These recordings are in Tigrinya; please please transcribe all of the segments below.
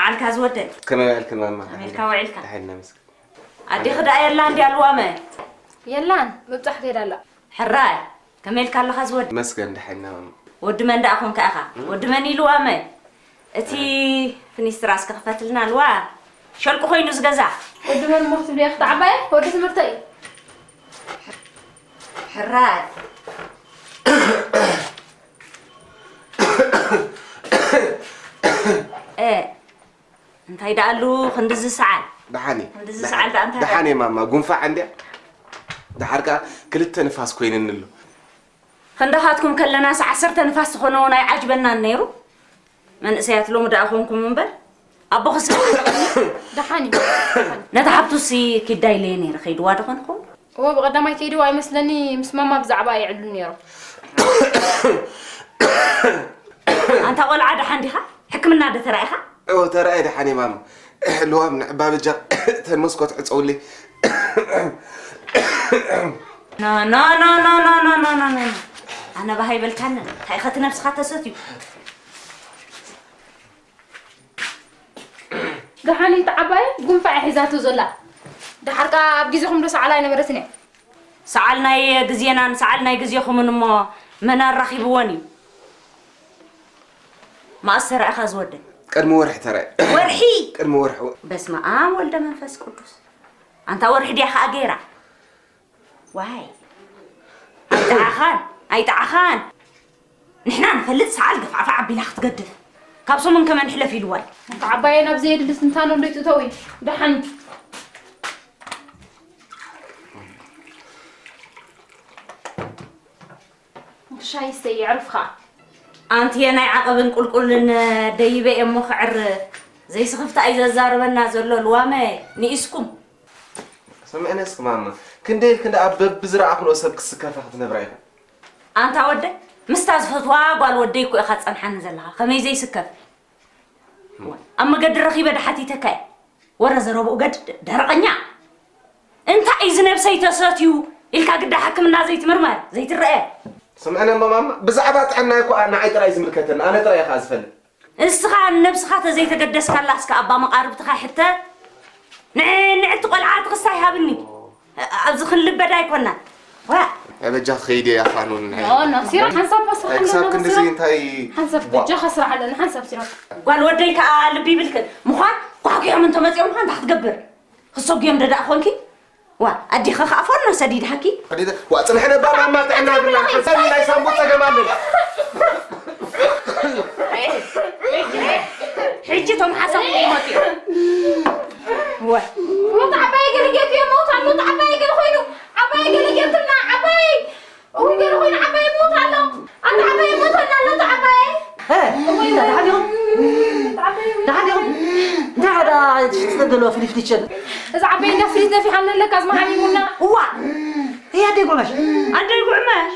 መዓልካ ዝወደይ። ከመይ ውዒልክን ማማ? ከመይ ኢልካ ውዒልካ? ደሓን ነመስግን። ኣዴኺ ደኣ የላን ድያ ልዋመ? የላን፣ ምብጻሕ ከይዳ ኣላ። ሕራይ፣ ከመይ ኢልካ ኣለኻ ዝወደይ? መስገን ደሓን ኢና ማማ። ወዲ መን ደኣ ኾንካ ኢኻ? ወዲ መን እዩ ልዋመ? እቲ ፍኒስትራ እስከ ክፈትልና ልዋ። ሸልቁ ኮይኑ ዝገዛ። ወዲ መን እሞ ክትብሊ ኢኺ ተዓባየ? ወዲ ትምህርተይ እዩ። ሕራይ። እ፣ እንታይ ደኣሉ ክንድዚ ሰዓል? ደሓን እዩ። ክንድዚ ሰዓል ደኣ እንታይ ደሓን እዩ ማማ፣ ጉንፋዕ እንድያ። ደሓር ከኣ ክልተ ንፋስ ኮይንኒ ኣሎ። ክንዳኻትኩም ከለናስ ዓሰርተ ንፋስ ዝኾነ እውን ኣይዓጅበናን ነይሩ። መንእሰያት ሎሚ ደኣ ኮንኩም እምበር፣ ኣቦኽስ ደሓን እዩ። ደሓን። ነታ ሓብቱሲ ኪዳ ኢለየ ነይረ፣ ከይድዋ ዶ ኾን ይኸውን? እወ፣ ብቐዳማይ ከይድዋ ኣይመስለኒ፣ ምስ ማማ ብዛዕባ ይዕልሉ ነይሮም። ኣንታ ቆልዓ ደሓን ዲኻ? ሕክምና ዶ ተራኢኻ? እወ፣ ተራእየ ደሓን እየ ማማ። ልዋም ንዕባ በጃ ተን መስኮት ዕፀውለይ። ኖ፣ ኖ፣ ኖ። ኣነ ባህ ኣይበልካንን። እንታይ ኢኸ እቲ ነብስኻ ተሰትዩ? ደሓን እዩ ተዓባየ፣ ጉንፋዕ ሒዛቶ ዘላ። ደሓር ከኣ ኣብ ግዜኹም ዶ ሰዓል ኣይነበረትን እያ? ሰዓል ናይ ግዜናን ሰዓል ናይ ግዜኹምን እሞ መን ኣራኺብወን እዩ? መኣስ ተራእኻ ዝወደይ? ቅድሚ ወርሒ ተራእየ። ወርሒ? ቅድሚ ወርሒ ወ- በስመ ኣብ ወልደ መንፈስ ቅዱስ። ኣንታ ወርሒ ድያ ከኣ ገይራ? ዋይ። ኣይጠዓኻን፣ ኣይጠዓኻን። ንሕና ንፈልጥ ሰዓል ገፍዓፋ ኣቢላ ክትገድፍ። ካብ ሰሙን ከመ ንሕለፍ ኢልዋ እዩ። ኣንታ ዓባየ ናብ ዘየድሊ ትንታነ ዶ ይትእተዊ? ደሓን። ሻይ ስተይ የዕርፍኻ። ኣንትየ ናይ ዓቐብን ቁልቁልን ደይበ እየ እሞ ክዕር ዘይስኽፍታ እዩ ዘዛርበና ዘሎ ልዋመ ንኢስኩም። ስምዕኒ እስኪ ማማ፣ ክንደይ ኢልክን ደኣ በብዝረኣኽንኦ ሰብ ክትስከፋ ክትነብራ ኢኽን? ኣንታ ወደይ፣ ምስታ ዝፈትዋ ጓል ወደይ እኮ ኢኻ ትጸንሓኒ ዘለኻ። ከመይ ዘይስከፍ? ኣብ መገዲ ረኺበ ዶ ሓቲተካ እየ? ወረ ዘረብኡ ገድ ደረቐኛ። እንታይ እዩ ነብሰይ ተሰትዩ ኢልካ ግዳ ሕክምና ዘይትምርመር ዘይትረአ። ስምዕነ ማማ፣ ብዛዕባ ጥዕና እኮ ንዓይ ጥራይ ዝምልከተኒ፣ ኣነ ጥራይ እየ ዝፈልጥ። እስኻ ንነብስኻ ተዘይተገደስካላ እስከ ኣባ መቓርብትኻ ሕተት። ንዕ ንዕቲ ቆልዓ ትኽሳይ ሃብኒ። ኣብዚ ክንልበድ ኣይኮና። ዋ። ኣበጃ ኸይደ ያፋኑን ናይ ኖ ኖ ሲራ ሓንሳብ ፓስራ ኣይ ክሳብ ኣለና ክንድዚ ሲራ እንታይ ሓንሳብ ዋ። በጃኻ ስራሕ ኣለና ሓንሳብ ሲራ ጓል ወደይ ከኣ ልቢ ይብልክን ምዃን ኳሕኪሖም እንተመጺኦም ምዃን እንታይ ክትገብር ክሰጉዮም ደዳእ ኾንኪ። ዋ ኣዲኻ ከኣ ፎኖ ሰዲድሃኪ። ኣዴታ ዋ ጽንሕነ ባናማ ጥዕና ብና ሓሳብ ናይ ሳምቡ ጸገም ኣለና። ሕጂ ቶም ሓሳብ ይመጡ። ዋ ሞት ዓባይ ገለ ጌርኩ እየ ሞት ኣሎ ዓባይ ገለ ኮይኑ ዓባይ ገለ ጌርክልና ዓባይ እውይ ገለ ኮይኑ ዓባይ ሞት ኣሎ። ኣንተ ዓባይ ሞት ኣሎ ኣንተ ዓባይ። እ፣ እንታይ ደሓን ዲኹም? ደሓን ዲኹም? እንታይ ሓደ ሽቲ ተደሎ ፍሊፍሊት ሸል? እዚ ዓባይ እንዳ ፍሊት ነፊሓ ኣለካ ዝመሓሚሙና። እዋ፣ እያ ኣደይ ጉዕመሽ። ኣደይ ጉዕመሽ?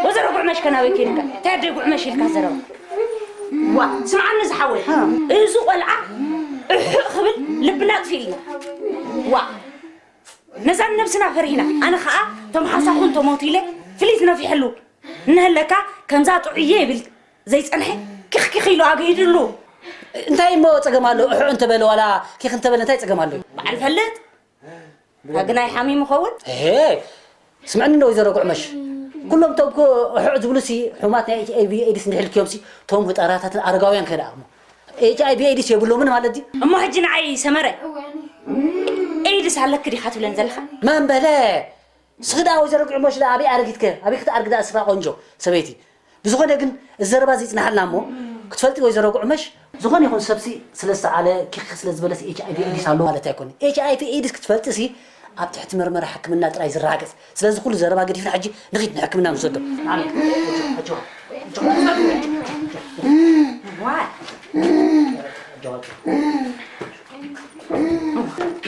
ወዘሮ ጉዕመሽ ከናበይ ከይድካ? እንታይ ኣደይ ጉዕመሽ ኢልካ ዘረባ? ዋ፣ ስምዓኒ ዝሓወይ። እ። እዚ ቆልዓ እሑቕ ክብል ልብና ኣጥፊእልና። ዋ፣ ነዛ ነብስና ፈሪህና። ኣነ ኸኣ ቶም ሓሳኹን ተሞት ኢለ ፍሊት ነፊሐሉ። እንህለካ ከምዛ ጥዑየ ይብል ዘይጸንሐ ኪኽ ኪኽ ኢሉ ኣግሂድሉ። እንታይ እሞ ጸገም ኣሎ? እሑቕ እንተበለ ዋላ ኪኽ እንተበለ እንታይ ጸገም ኣሎ? በዓል ፈልጥ። ግናይ ሓሚሙ ኸውን? እሄ፣ ስምዕኒ እንዶ ወይዘሮ ጉዕመሽ። ኩሎም ቶም እኮ እሑቕ ዝብሉሲ ሕሙማት ናይ ኤች ኣይ ቪ ኤድስ እንድሕልክዮምሲ ቶም ህጣራታትን ኣረጋውያን ከ ደኣ እሞ ኤች ኣይ ቪ ኤድስ የብሎምን ማለት ድዩ? እሞ ሕጂ ንዓይ ሰመረ፣ ኤድስ ኣለኪ ዲኻ ትብለን ዘለኻ? መን በለ? ስኽዳ ወይዘሮ ጉዕመሽ ደኣ ኣበይ ኣረጊትከ? ኣበይ ክትኣርግ ደኣ ስኻ ቆንጆ ሰበይቲ? ብዝኾነ ግን እዚ ዘረባ እዚ ይጽናሓልና እሞ ክትፈልጢ ወይዘሮ ጉዕመሽ፣ ዝኾነ ይኹን ሰብሲ ስለ ዝተዓለ ኪኽ ስለ ዝበለስ ኤች ኣይ ቪ ኤድስ ኣለዎ ማለት ኣይኮነን። ኤች ኣይ ቪ ኤድስ ክትፈልጥሲ ኣብ ትሕቲ መርመራ ሕክምና ጥራይ ዝረጋገጽ። ስለዚ ኩሉ ዘረባ ገዲፍና ሕጂ ንኺድ ንሕክምና ንውሰዶ። ዋ።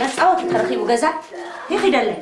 መጻወቲ ተረኺቡ ገዛ ይኺደለይ።